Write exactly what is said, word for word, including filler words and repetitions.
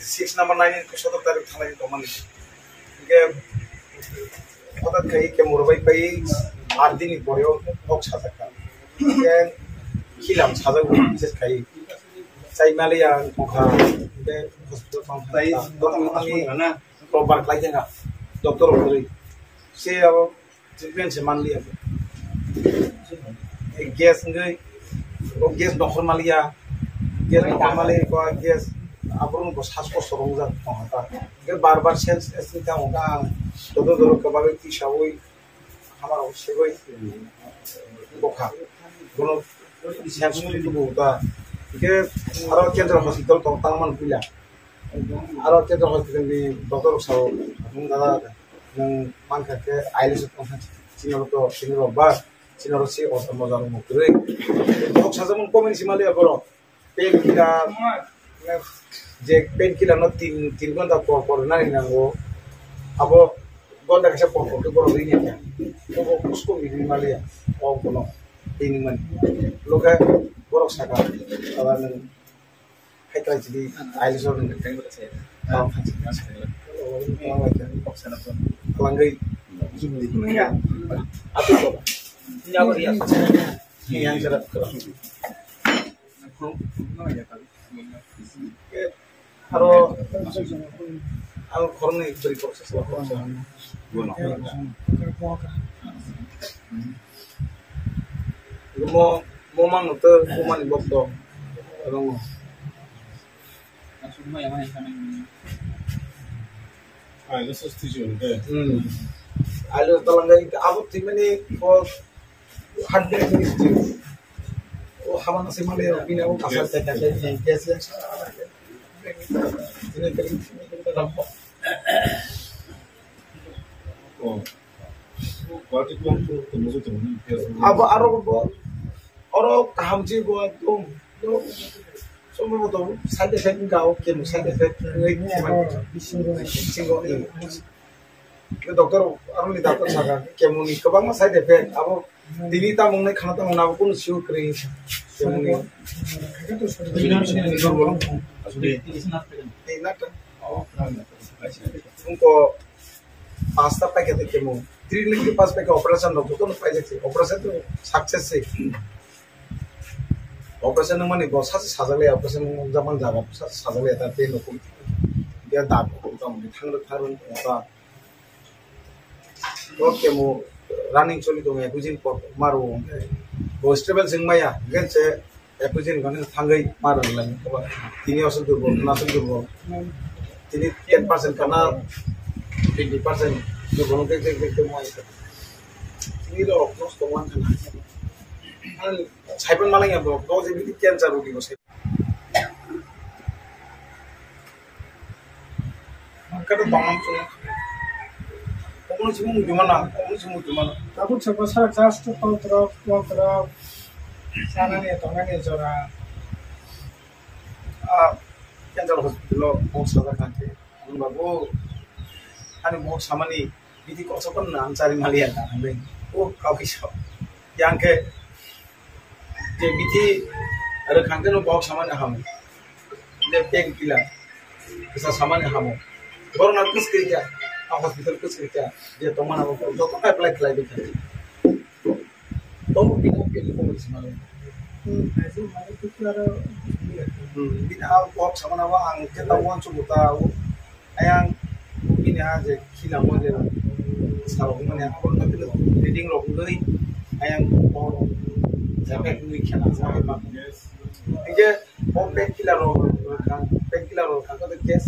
Six number nine ni sotor tarik thanai tongmani. Hingke hotat khai chemo rwbai pai aat din ni pore o kok sajak kha. Hingke khilam sajak bo bises khai. Chai maliya tongkha, hingke hospital tongkha. Tei tongmani proper khlai kha doctor rok kwrwi. Se abo Treatment se manliya. Gas wngwi, o gas nokhor manliya. Gas nokhor manliya, ko gas aborok bo sas kosto rongjak tongkha ta. Hingke bar bar sense, sense wngkha, hwnka ang joto joto kwbangwi tisawi hamar rok segwi bokha. Bono sense wngwi tubu ta. Hingke aro Kendra hospital tong tangmani puila. Aro Kendra hospital ni doctor rok sao, "Nwng dada, nwng mankha khe I L S tongkha, chini oro to, chini rok ba, chini oro se osto moja rok kwrwi." Bok sajak mung comment si maliya borok. Pain killer, je pain killer no tin, tin ghonta por por nani nango. Abo ghonta kaisa por por khe borok rini kha. Abo kusko mi rini maliya. O kono tini mani. Lokha borok saka, dada nwng Hai khlai chidi, I L S o nwng. Tang kha chidi. Palangwi. Atu ko. Yang jara. Aro, aro khoroknwi bwrwi kok sa. Mo, mo mang to, mo mani bok to. Rongo. Ai, lo sos tiji hwn ke. Hmm. Ai, lo talang gai, abo twi mani ko hundred minutes twi. O hama nasi mali, bini abo kasar. Yes. Yes, yes. Ini tadi, ini tadi nampak. Oh. Berarti tuan tu, tu musuh tu ni. Abo aro bo, aro kaham ji bo ekdom. Sombhoboto side effect wngkha, o chemo side effect wngwi bisingo, bisingo, eh. Doctor, aroni doctor saka, chemo ni kwbangma side effect, abo tini tamung nai khana tamung nabo kunu sio kwrwi chemo ni. Tei na ta? Oh. Wngkha pasta paikha tei chemo. Three week pas paikha operation rok jotono paijak se. Operation to success se. Operation wngmani bo sachi sajak le, operation wngjakmani jaga sachi sajak le, ta tei nokung. Dia da ko ta muni thang rok thang rok ta. Bo chemo running choli tongo, ekujin por maro. Bo stable jeng maya, gen se ekujin gani thangwi maro lai. Tini aswk durbol, aswk durbol. Tini ten percent kana twenty percent durbol ke ke ke mo. Tini lo oknos to wan kana. Saipan malang ya bro, kau jadi cancer rugi ko. Angke to bangam chungo. Omo chungo mujumana, omo chungo mujumana. Tabuk sabo sara just to control, control. Sana ni tonga ni jora. Ah, cancer hospital lo mo sada kante. Ang babu, ani mo samani. Bithi kochokma nang chari maliya ta hinwi o kau kisa. Yang khe je bithi rwkhang khe no bok samani hamo. Je pain killer kisa samani hamo. Borok na kwskwrwi kha, a hospital kwskwrwi kha. Je tongmani abo joto apply khlai bai kha. Tong bini pain killer samani. Hmm, bini a bok samani abo ang khe ta uansukgo ta. Ayang bini ha je khilamo je salok mani, reading rok wngwi ayang bor jaga wngwi khela. Hingke o painkiller rok, painkiller rok kha khe gas